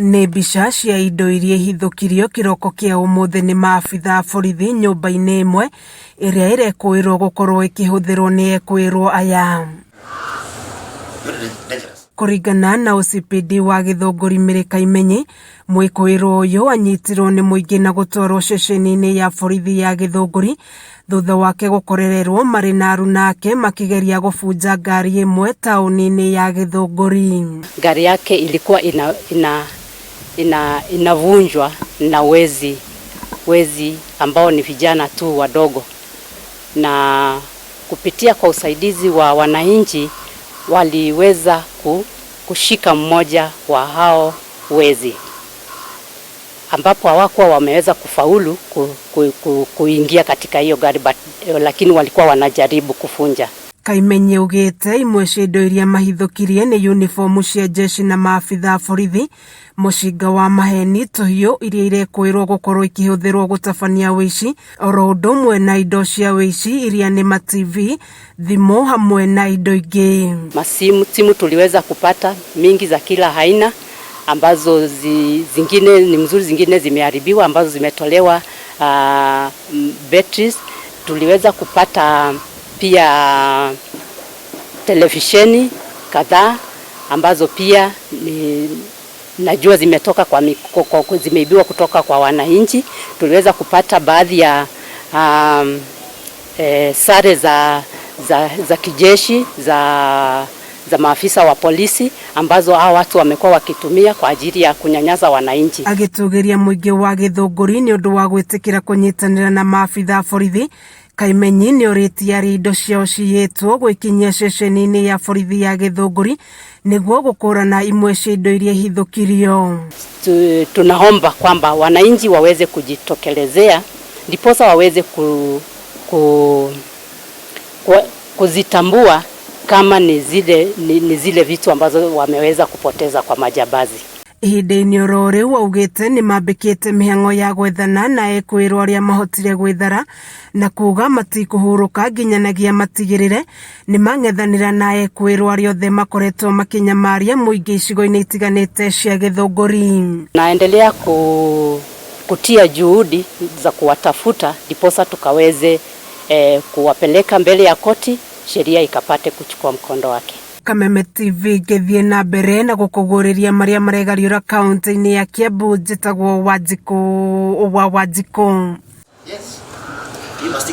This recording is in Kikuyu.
Nĩ mbica cia indo iria ihithũkirio kĩroko kĩa ũmũthĩ nĩ maabitha a borithi nyũmba-inĩ ĩmwe ĩrĩa ĩrekũĩrwo gũkorwo ĩkĩhũthĩrwo nĩ ekũĩrwo aya. Kũringana na OCPD wa Gĩthũngũri Mary Kaimenyi, mwĩkũĩrwo ũyũ anyitirwo nĩ mũingĩ na gũtwarwo ceceni-inĩ ya borithi ya Gĩthũngũri thutha wake gũkorererwo marĩ na aruna ake makĩgeria gũbunja ngari ĩmwe taũni-inĩ ya Gĩthũngũri. Gari yake ilikuwa ina, ina, ina, inavunjwa na wezi wezi ambao ni vijana tu wadogo, na kupitia kwa usaidizi wa wananchi waliweza kushika mmoja wa hao wezi, ambapo hawakuwa wameweza kufaulu kuingia katika hiyo gari but, lakini walikuwa wanajaribu kuvunja. Kaimenyi augĩte imwe cia indo iria mahithũkirie nĩ uniform cia jeshi na maabitha a borithi, mũcinga wa maheni, tũhiũ iria irekũĩrwo gũkorwo ikĩhũthĩrwo gũtabania ũici, oro ũndũ ũmwe na indo cia ũici iria nĩ ma TV, thimũ hamwe na indo ingĩ. Masimu simu tuliweza kupata mingi za kila aina ambazo zingine ni mzuri, zingine zimeharibiwa ambazo zimetolewa batteries. Tuliweza kupata pia televisheni kadhaa ambazo pia ni najua zimetoka kwa, kwa zimeibiwa kutoka kwa wananchi. Tuliweza kupata baadhi ya sare za kijeshi za maafisa wa polisi ambazo hao watu wamekuwa wakitumia kwa ajili ya kunyanyasa wananchi. Agĩtũgĩria mũingĩ wa Gĩthũngũri nĩ ũndũ wa gwĩtĩkĩra kũnyitanĩra na maabitha a borithi, Kaimenyi nĩ orĩtie arĩa indo ciao ciyĩtwo gwĩkinyia ceceni-inĩ ya borithi ya Gĩthũngũri nĩguo gũkũrana imwe cia indo iria ihithũkirio. Tunaomba kwamba wananchi waweze kujitokelezea ndiposa waweze kuzitambua kama ni zile vitu ambazo wameweza kupoteza kwa majambazi. Ihinda-inĩ oro rĩu augĩte nĩ mambĩkĩte mĩhang'o ya gwethana na ekwĩrwo arĩa mahotire gwĩthara na kuga matikũhurũka nginyanagia matigĩrĩre nĩ mang'ethanĩra na ekwĩrwo arĩa othe makoretwo makĩnyamaria mũingĩ icigo-inĩ itiganĩte cia Gĩthũngũri. Naendelea kutia juhudi za kuwatafuta ndiposa tukaweze kuwapeleka mbele ya koti, sheria ikapate kuchukua mkondo wake. Kameme TV ngĩthiĩ na mbere na gũkũgũrĩria marĩa maregariũra kaunti-inĩ ya Kiambu. Njĩtagwo Wanjikũ wa Wanjikũ. Yes. You must